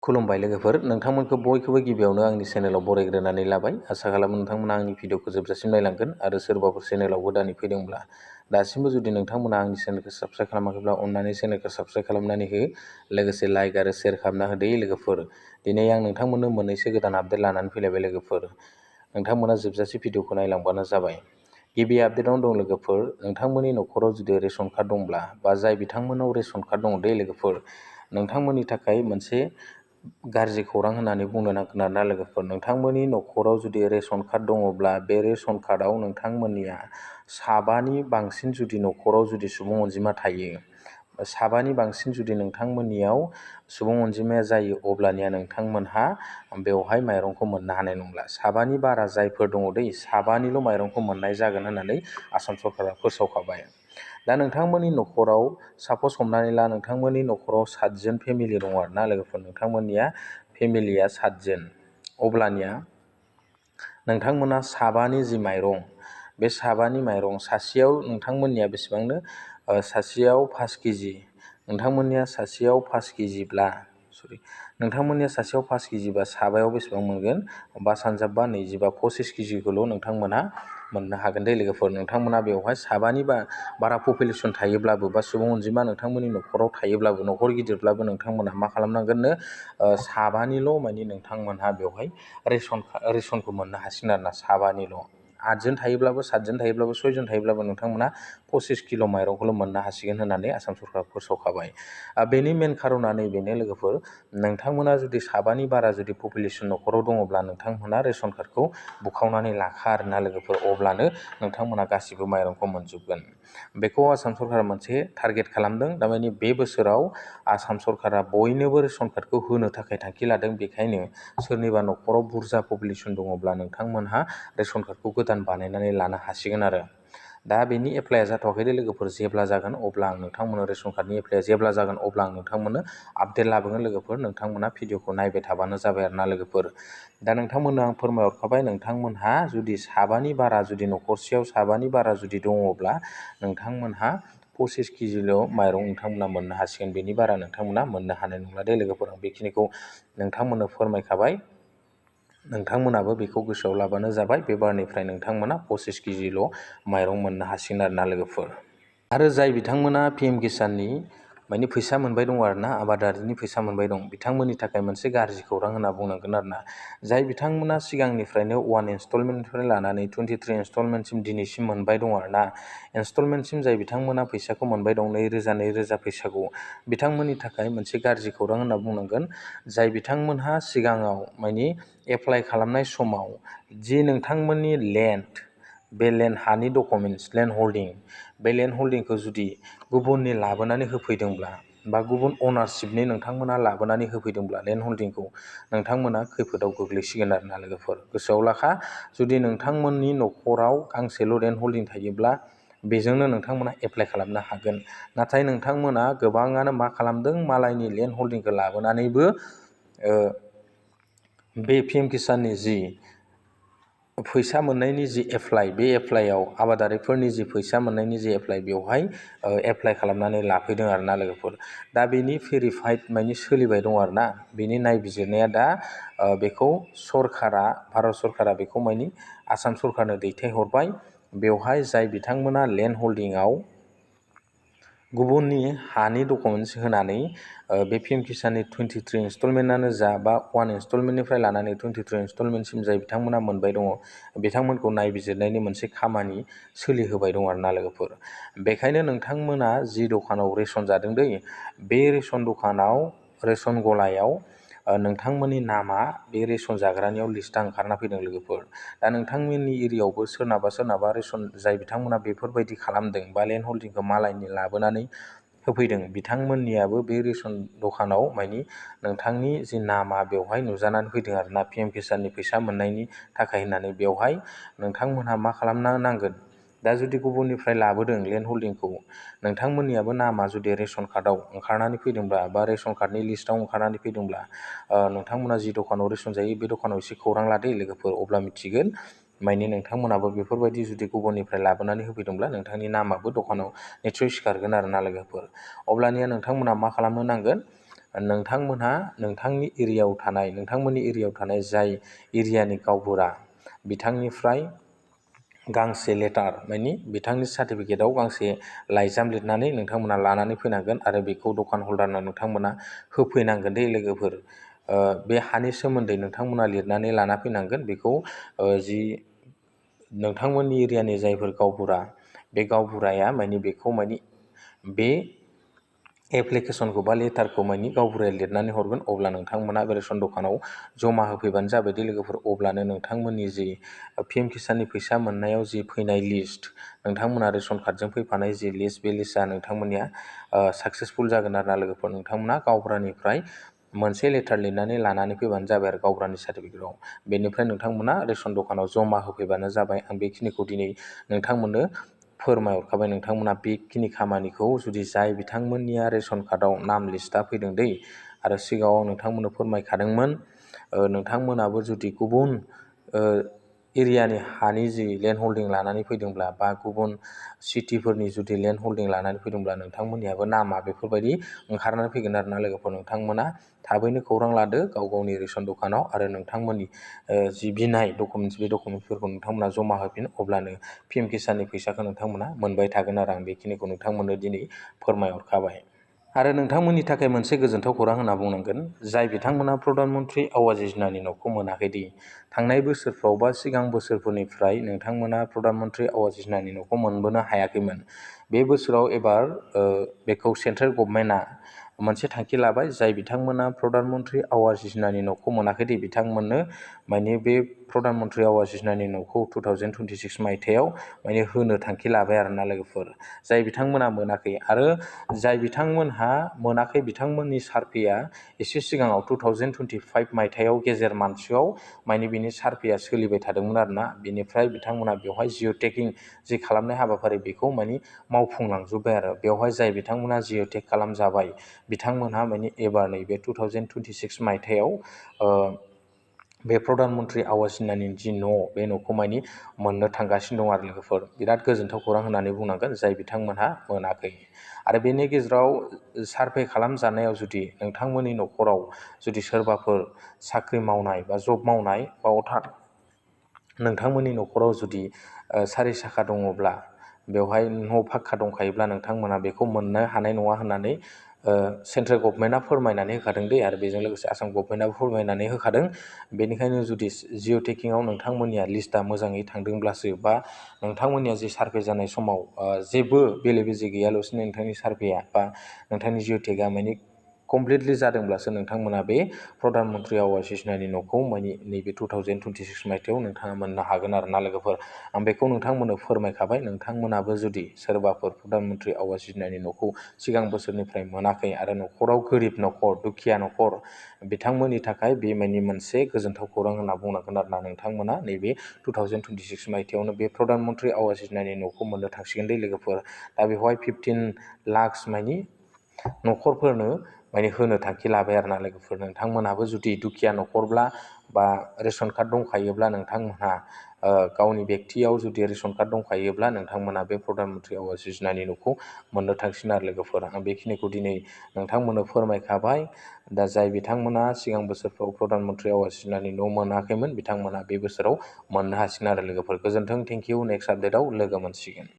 खुलुमबाय लोगोफोर, नोंथांमोनखौ बयखौबो गिबियावनो आंनि चेनेलाव बरायग्रोनानै लाबाय। आसा खालामो नोंथांमोना आंनि भिडिअखौ जोबजासिम नायलांगोन आरो सोरबाफोर चेनेलाव गोदानै फैदोंब्ला दासिमबो जुदि नोंथांमोना आंनि चेनेलखौ साबस्क्राइब खालामाखैब्ला अननानै चेनेलखौ साबस्क्राइब खालामनानै हो, लोगोसे लाइक आरो शेयार खालामना होदो लोगोफोर। दिनै आं नोंथांमोननो मोननैसो गोदान आपडेट लानानै फैलायबाय लोगोफोर। नोंथांमोना जोबजासे भिडिअखौ नायलांबानो जाबाय। गिबि आपडेटआवनो दं लोगोफोर, नोंथांमोननि न'खराव जुदि रेशन कार्ड दंब्ला बा जाय बिथांमोनाव रेशन कार्ड दङ दे लोगोफोर, नोंथांमोननि थाखाय मोनसे गाज्रि खौरां होननानै बुंनो नांगोन आरोना लोगोफोर। नोंथांमोननि न'खराव जुदि रेशन कार्ड दङब्ला बे रेशन कार्डआव नोंथांमोननिया साबानि बांसिन जुदि न'खराव जुदि सुबुं अनजिमा थायो, साबानि बांसिन जुदि नोंथांमोननियाव सुबुं अनजिमाया जायो, अब्लानिया नोंथांमोनहा बेवहाय माइरंखौ मोननो हानाय नंला। साबानि बारा जायफोर दङ दै, साबानिल' माइरंखौ मोननाय जागोन होननानै आसाम सरकारा फोसावखाबाय। दा नोंथांमोननि न'खराव साप'ज हमनानै ला नोंथांमोननि न'खराव 7 फेमिलि दङ आरोना लोगोफोर, नोंथांमोननिया फेमिलिया 7 अब्लानिया नोंथांमोना साबानि जि माइरं, बे साबानि माइरं सासेयाव नोंथांमोननिया बेसेबांनो सासेयाव 5 केजि, नोंथांमोननिया सासेयाव 5 केजिब्ला नोंथांमोननिया सासेयाव 5 केजिबा साबायाव बेसेबां मोनगोन? 5×5 = 25, 25 केजिखौल' नोंथांमोना मोननो हागोन दे लोगोफोर। नोंथांमोना बेवहाय साबानि बारा पपुलेसन थायोब्लाबो बा सुबुं अनजिमा नोंथांमोननि न'खराव थायोब्लाबो, न'खर गिदिरब्लाबो नोंथांमोना मा खालामनांगोननो, साबानिल' माने नोंथांमोनहा बेवहाय रेशनखौ मोननो हासिगोन आरोना, साबानिल'। 8 थायोब्लाबो, 7 थायोब्लाबो, 6 थायोब्लाबो नोंथांमोना 25 किल' माइरंखौल' मोननो हासिगोन होननानै आसाम सरकारा फोसावखाबाय। बेनि मेन खार'ना नैबेनो लोगोफोर, नोंथांमोना जुदि साबानि बारा जुदि पपुलेसन न'खराव दङब्ला नोंथांमोना रेशन कार्डखौ बुखावनानै लाखा आरोना लोगोफोर, अब्लानो नोंथांमोना गासिबो माइरंखौ मोनजोबगोन। बेखौ आसाम सरकारा मोनसे टारगेट खालामदों। थारमाने बे बोसोराव आसाम सरकारा बयनोबो रेशन कार्डखौ होनो थाखाय थांखि लादों। बेखायनो सोरनिबा न'खराव बुरजा पपुलेसन दङब्ला नोंथांमोनहा रेशन कार्डखौ गोदान बानायनानै लानो हासिगोन आरो। दा बेनि एप्लाइआ जाथ'वाखै दे लोगोफोर, जेब्ला जागोन अब्ला आं नोंथांमोननो रेशन कार्डनि एप्लाइआ जेब्ला जागोन अब्ला आं नोंथांमोननो आपडेट लाबोगोन लोगोफोर। नोंथांमोना भिडिअखौ नायबाय थाबानो जाबाय आरोना लोगोफोर। दा नोंथांमोननो आं फोरमायहरखाबाय, नोंथांमोनहा जुदि साबानि बारा जुदि न'खरसेयाव साबानि बारा जुदि दङब्ला नोंथांमोनहा 25 केजिल' माइरं नोंथांमोना मोननो हासिगोन। बेनि बारा नोंथांमोना मोननो हानाय नंला दे लोगोफोर। आं बेखिनिखौ नोंथांमोननो फोरमायखाबाय। नोंथांमोनाबो बेखौ गोसोआव लाबानो जाबाय। बे बारनिफ्राय नोंथांमोना 25 केजिल' माइरं मोननो हासिगोन आरोना लोगोफोर। आरो जाय बिथांमोना PM किसाननि माने फैसा मोनबाय दङ आरोना, आबादारिनि फैसा मोनबाय दं, बिथांमोननि थाखाय मोनसे गाज्रि खौरां होनना बुंनांगोन आरोना। जाय बिथांमोना सिगांनिफ्रायनो 1 इनस्टलमेन्टनिफ्राय लानानै 23 इनस्टलमेन्टसिम दिनैसिम मोनबाय दङ आरोना। इनस्टलमेन्टसिम जाय बिथांमोना फैसाखौ मोनबाय दं, 2,000 फैसाखौ, बिथांमोननि थाखाय मोनसे गाज्रि खौरां होनना बुंनांगोन। जाय बिथांमोनहा सिगाङाव माने एप्लाइ खालामनाय समाव जि नोंथांमोननि लेन्ड, बे लेन्ड हानि डकुमेन्टस, लेन्ड हल्डिं, बे लेन्ड हल्डिंखौ जुदि गुबुननि लाबोनानै होफैदोंब्ला बा गुबुन अनारशिपनि नोंथांमोना लाबोनानै होफैदोंब्ला लेन्ड हल्डिंखौ, नोंथांमोना खैफोदाव गोग्लैसिगोन आरोना लोगोफोर। गोसोआव लाखा, जुदि नोंथांमोननि न'खराव गांसेल' लेन्ड हल्डिं थायोब्ला बेजोंनो नोंथांमोना एप्लाइ खालामनो हागोन। नाथाय नोंथांमोना गोबाङानो मा खालामदों, मालायनि लेन्ड हल्डिंखौ लाबोनानैबो बे PM किसाननि जि फैसा मोननायनि जि एप्लाइ, बे एप्लाइआव आबादारिफोरनि जि फैसा मोननायनि जि एप्लाइ, बेवहाय एप्लाइ खालामनानै लाफैदों आरोना लोगोफोर। दा बेनि भेरिफाइड माने सोलिबाय दं आरोना। बेनि नायबिजिरनाया दा बेखौ सरकारा, भारत सरकारा बेखौ माने आसाम सरकारनो दैथायहरबाय। बेवहाय जाय बिथांमोना लेन्ड हल्डिंआव गुबुननि हानि डकुमेन्टस होनानै बे PM किसाननि 23 इनस्टलमेन्टआनो जा बा 1 इनस्टलमेन्टनिफ्राय लानानै 23 इनस्टलमेन्टसिम जाय बिथांमोना मोनबाय दङ, बिथांमोनखौ नायबिजिरनायनि मोनसे खामानि सोलिहोबाय दं आरोना लोगोफोर। बेखायनो नोंथांमोना जि दखानाव रेशन जादों दै, बे रेशन दखानाव, रेशन गलायाव नोंथांमोननि नामा बे रेशन जाग्रानियाव लिस्टआ ओंखारना फैदों लोगोफोर। दा नोंथांमोननि एरियायावबो सोरनाबा रेशन, जाय बिथांमोना बेफोरबायदि खालामदों बा लेन्ड हल्डिंखौ मालायनि लाबोनानै होफैदों, बिथांमोननियाबो बे रेशन दखानाव माने नोंथांनि जि नामा बेवहाय नुजानानै फैदों आरोना, PM किसाननि फैसा मोननायनि थाखाय होननानै। बेवहाय नोंथांमोनहा मा खालामनो नांगोन, दा जुदि गुबुननिफ्राय लाबोदों लेन्ड हल्डिंखौ, नोंथांमोननियाबो नामा जुदि रेशन कार्डआव ओंखारनानै फैदोंब्ला बा रेशन कार्डनि लिस्टआव ओंखारनानै फैदोंब्ला, नोंथांमोना जि दखानाव रेशन जायो बे दखानाव एसे खौरां लादो लोगोफोर, अब्ला मिथिगोन माने नोंथांमोनाबो बेफोरबायदि जुदि गुबुननिफ्राय लाबोनानै होफैदोंब्ला नोंथांनि नामाबो दखानाव निस्सय सिखारगोन आरोना लोगोफोर। अब्लानिया नोंथांमोना मा खालामनो नांगोन, नोंथांमोनहा नोंथांमोननि एरियायाव थानाय जाय एरियानि गावबुरा बिथांनिफ्राय गांसे लेटार मानि बिथांनि सार्टिफिकेटआव गांसे लाइजाम लिरनानै नोंथांमोना लानानै फैनांगोन आरो बेखौ दखान हल्दारनो नोंथांमोना होफैनांगोन दे लोगोफोर। बे हानि सोमोन्दै नोंथांमोना लिरनानै लाना फैनांगोन। बेखौ जि नोंथांमोननि एरियानि जायफोर गावबुरा, बे गावबुराया मानि बेखौ मानि बे एप्लिकेसनखौ बा लेटारखौ मानि गावबुराया लिरनानै हरगोन। अब्ला नोंथांमोना बे रेशन दखानाव जमा होफैबानो जाबाय दे लोगोफोर। अब्लानो नोंथांमोननि जि PM किसाननि फैसा मोननायाव जि फैनाय लिस्ट, नोंथांमोना रेशन कार्डजों फैफानाय जि लिस्ट, बे लिस्टआ नोंथांमोननिया साक्सेसफुल जागोन आरोना लोगोफोर। नोंथांमोना गावबुरानिफ्राय मोनसे लेटार लिरनानै लानानै फैबानो जाबाय आरो गावबुरानि सार्टिफिकेटआव। बेनिफ्राय नोंथांमोना रेशन दखानाव जमा होफैबानो जाबाय। आं बेखिनिखौ दिनै नोंथांमोननो फोरमायहरखाबाय। नोंथांमोना बेखिनि खामानिखौ जुदि जाय बिथांमोननिया रेशन कार्डआव नाम लिस्टआ फैदों दै, आरो सिगाङाव नोंथांमोननो फोरमायखादोंमोन, नोंथांमोनाबो जुदि गुबुन एरियानि हानि जि लेन्ड हल्डिं लानानै फैदोंब्ला बा गुबुन सिटिफोरनि जुदि लेन्ड हल्डिं लानानै फैदोंब्ला नोंथांमोननियाबो नामा बेफोरबायदि ओंखारनानै फैगोन आरोना लोगोफोर। नोंथांमोना थाबैनो खौरां लादो गाव गावनि रेशन दखानाव, आरो नोंथांमोननि जि बिनाय डकुमेन्ट्स, बे डकुमेन्ट्सफोरखौ नोंथांमोना जमा होफिन। अब्लानो PM किसाननि फैसाखौ नोंथांमोना मोनबाय थागोन आरो आं बेखिनिखौ नोंथांमोननो दिनै फोरमायहरखाबाय। आरो नोंथांमोननि थाखाय मोनसे गोजोनथाव खौरां होनना बुंनांगोन, जाय बिथांमोना प्रधान मन्त्रि आवास योजनानि न'खौ मोनाखैदि, थांनाय बोसोरफ्राव बा सिगां बोसोरफोरनिफ्राय नोंथांमोना प्रधान मन्त्रि आवास योजनानि न'खौ मोनबोनो हायाखैमोन। बे बोसोराव एबार बेखौ सेन्ट्रेल गभर्नमेन्टआ मोनसे थांखि लाबाय, जाय बिथांमोना प्रधान मन्त्रि आवास योजनानि न'खौ मोनाखैदि बिथांमोननो माने बे प्रधान मन्त्रि आवास योजनानि न'खौ 2026 मायथाइयाव माने होनो थांखि लाबाय आरोना लोगोफोर। जाय बिथांमोना मोनाखै, आरो जाय बिथांमोनहा मोनाखै बिथांमोननि सार्भेया एसे सिगाङाव 2025 मायथाइयाव गेजेर मानसोआव माने बिनि सार्भेया सोलिबाय थादोंमोन आरोना। बेनिफ्राय बिथांमोना बेवहाय जिअ'टेगिं जि खालामनाय हाबाफारि बेखौ माने मावफुंलांजोब्बाय आरो। बेवहाय जाय बिथांमोना जिअ'टेग खालामजाबाय बिथांमोनहा माने एबार नैबे 2026 मायथाइयाव बे प्रधान मन्त्रि आवास योजनानि जि न', बे न'खौ माने मोननो थांगासिनो दं आरो लोगोफोर। बिराद गोजोनथाव खौरां होननानै बुंनांगोन, जाय बिथांमोनहा मोनाखै। आरो बेनि गेजेराव सार्भे खालामजानायाव जुदि नोंथांमोननि न'खराव जुदि सोरबाफोर साख्रि मावनाय बा जब मावनाय बा अर्थात नोंथांमोननि न'खराव जुदि सारि साखा दङब्ला, बेवहाय न' फाक्का दंखायोब्ला नोंथांमोना बेखौ मोननो हानाय नङा होननानै सेन्ट्रेल गभर्नमेन्टआ फोरमायनानै होखादों दे, आरो बेजों लोगोसे आसाम गभर्नमेन्टआबो फोरमायनानै होखादों। बेनिखायनो जुदि जिअ'टेगिंआव नोंथांमोननिया लिस्टआ मोजाङै थांदोंब्लासो, बा नोंथांमोननिया जि सार्भे जानाय समाव जेबो बेले बेजे गैयालासिनो नोंथांनि सार्भेया बा नोंथांनि जिअ'टेगआ माने कमप्लिटलि जादोंब्लासो नोंथांमोना बे प्रधान मन्त्रि आवास योजनानि न'खौ माने नैबे 2026 मायथाइयाव नोंथाङा मोननो हागोन आरोना लोगोफोर। आं बेखौ नोंथांमोननो फोरमायखाबाय। नोंथांमोनाबो जुदि सोरबाफोर प्रधान मन्त्रि आवास योजनानि न'खौ सिगां बोसोरनिफ्राय मोनाखै, आरो न'खराव गोरिब न'खर, दुखिया न'खर, बिथांमोननि थाखाय बे माने मोनसे गोजोनथाव खौरां होनना बुंनांगोन आरोना। नोंथांमोना नैबे 2026 मायथाइयावनो बे प्रधान मन्त्रि आवास योजनानि न'खौ मोननो थांसिगोन दे लोगोफोर। दा बेवहाय 15 लाख माने न'खरफोरनो माने होनो थांखि लाबाय आरोना लोगोफोर। नोंथांमोनाबो जुदि दुखिया न'खरब्ला बा रेशन कार्ड दंखायोब्ला, नोंथांमोनहा गावनि बेक्तियाव जुदि रेशन कार्ड दंखायोब्ला, नोंथांमोना बे प्रधान मन्त्रि आवास योजनानि न'खौ मोननो थांसिगोन आरो लोगोफोर। आं बेखिनिखौ दिनै नोंथांमोननो फोरमायखाबाय। दा जाय बिथांमोना सिगां बोसोरफ्राव प्रधान मन्त्रि आवास योजनानि न' मोनाखैमोन, बिथांमोना बे बोसोराव मोननो हासिगोन आरो लोगोफोर। गोजोन्थों, थेंक इउ। नेक्स्ट आपडेटआव लोगो मोनसिगोन।